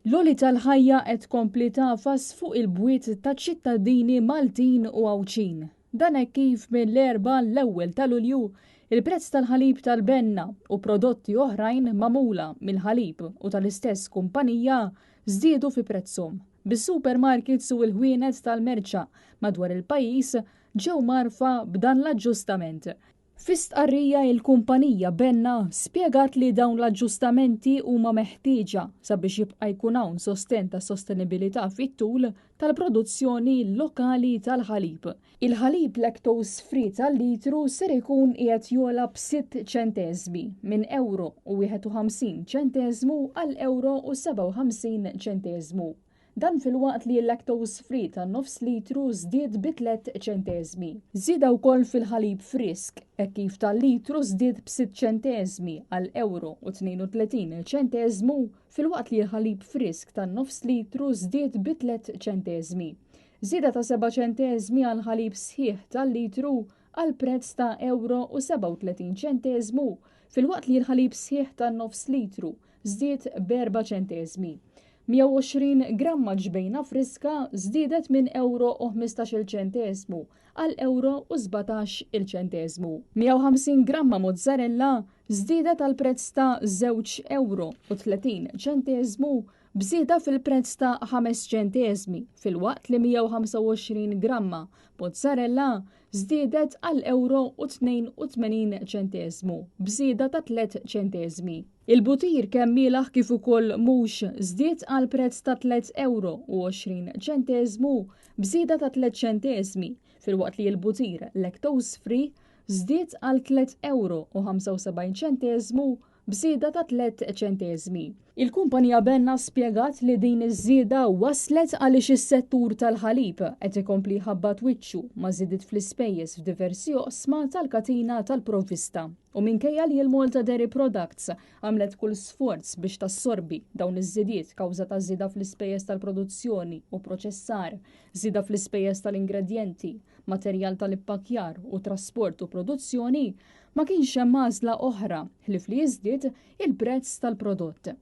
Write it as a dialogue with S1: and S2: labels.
S1: L-għoli tal-ħajja qed tkompli tagħfas fuq il-bwiet taċ-ċittadini Maltin u Għawdxin. Dan hekk kif mill-Erbgħa l-ewwel ta' Lulju, il-prezz tal-ħalib tal-Benna u prodotti oħrajn magħmula mill-ħalib u tal-istess kumpanija żdiedu fi prezzhom, bis-supermarkets u l-ħwienet tal-merċa madwar il-pajjiż ġew mgħarrfa b'dan l-aġġustament. Fi stqarrija il-kumpanija Benna spjegat li dawn l-aġġustamenti huma meħtieġa sabiex jibqa' jkun hawn sostenn ta' sostenibilità fit-tul tal-produzzjoni lokali tal-ħalib. Il-ħalib lactose free tal-litru ser ikun qiegħed jogħla b'sitt ċenteżmi, minn ewro u 51 ċenteżmu għal ewro u 57 ċenteżmu. Dan filwaqt li l-lactose free ta' nofs litru żdied bi tlett ċenteżmi. Żieda wkoll fil-ħalib frisk, hekk kif ta' litru żdied b'sitt ċenteżmi għal ewro u 32 ċenteżmu filwaqt li l-ħalib frisk ta' nofs litru żdied bi tlett ċenteżmi. Żieda ta' seba' ċenteżmi għall-ħalib sħiħ tal-litru għal prezz ta' ewro u 37 ċenteżmu filwaqt li l-ħalib sħiħ ta' nofs litru żdied b'erba' ċenteżmi. 120 gramma ġbejna friska żdiedet minn ewro u 15-il ċenteżmu għal ewro u 17-il ċenteżmu. 150 gramma mozzarella żdiedet għal prezz ta' żewġ ewro u 30 ċenteżmu b'żieda fil-prezz ta' ħames ċenteżmi filwaqt li 125 gramma mozzarella żdiedet għal ewro u 82 ċenteżmu b'żieda ta' tliet ċenteżmi. Il-butir kemm mielaħ kif ukoll mhux żdied għal prezz ta' tliet ewro u 20 ċenteżmu b'żieda ta' tliet ċenteżmi filwaqt li l-butir lactose free żdied għal tliet ewro u 75 ċenteżmu b'żieda ta' tlett ċenteżmi. Il-kumpanija Benna spjegat li din iż-żieda waslet għaliex is-settur tal-ħalib qed ikompli jħabbat wiċċu ma' żidiet fl-ispejjeż f'diversi oqsma tal-katina tal-provvista. U minkejja li l-Malta Dairy Products għamlet kull sforz biex tassorbi dawn iż-żidiet kawża ta' żieda fl-ispejjeż tal-produzzjoni u proċessar, żieda fl-ispejjeż tal-ingredjenti, materjal tal-ippakkjar u trasport u produzzjoni, ma kienx hemm għażla oħra ħlief li jiżdied il-prezz tal-prodott.